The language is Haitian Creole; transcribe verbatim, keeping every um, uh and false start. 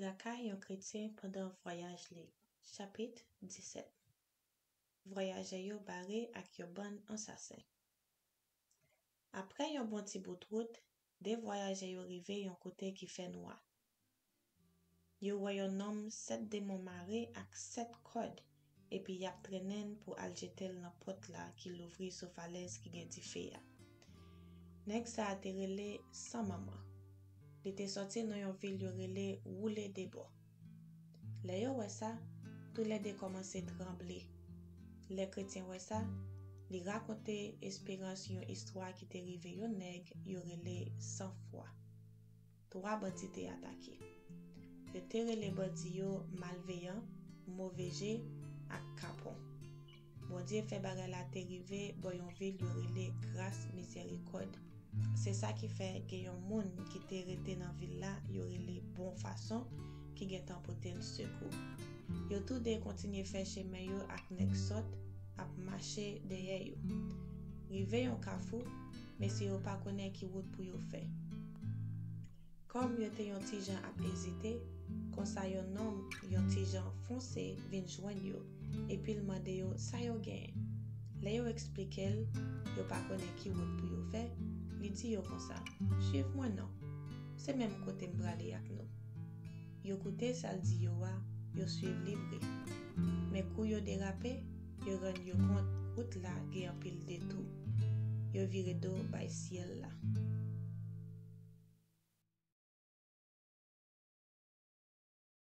Lakay yon kretyen pandan vwayaj li. Chapit disèt. Vwayajè yo bare ak yon bann ansasen. Apre yon bon ti bout wout, de vwayajè yo rive yon kote ki fè nwa. Yo wè yon nonm sèt demon mare ak sèt kòd, epi y ap trennen l pou al jete l nan pòt la ki louvri sou falèz ki gen dife a. Nèg sa a te rele San Manman. Li te sòti nan yon vil yo rele Woule de Bò. Lè yo wè sa, toulède kòmanse tranble. Lè kretyen wè sa, li rakonte esperans yon istwa ki te rive yon nèg yo rele San Fwa. Twa bandi te atake. Yo te rele bandi yo malveyan, move je, ak kapon. Bondye fè bagay la te rive bò yon vil yo rele Gras Mizerikòd. Se sa ki fè gen yon moun ki te rete nan vil la yo rele Bon Fason ki gentan pote l sekou. Yo tou de kontinye fè chemen yo ak nèg sòt ap mache dèyè yo. Rive yon kafou, mesye yo pa konnen ki wout pou yo fè. Kòm yo te yon ti jan ap ezite, konsa yon nonm yon ti jan fonse vin jwenn yo, epi l mande yo sa yo genyen. Lè yo eksplike l, yo pa konnen ki wout pou yo fè, li di yo konsa, "Suiv mwen non, se menm kote m prale ak nou." Yo koute sa l di yo a, yo suiv li vre. Men kou yo derape, yo rann yo kont wout la gen anpil detou. Yo vire do bay syèl la.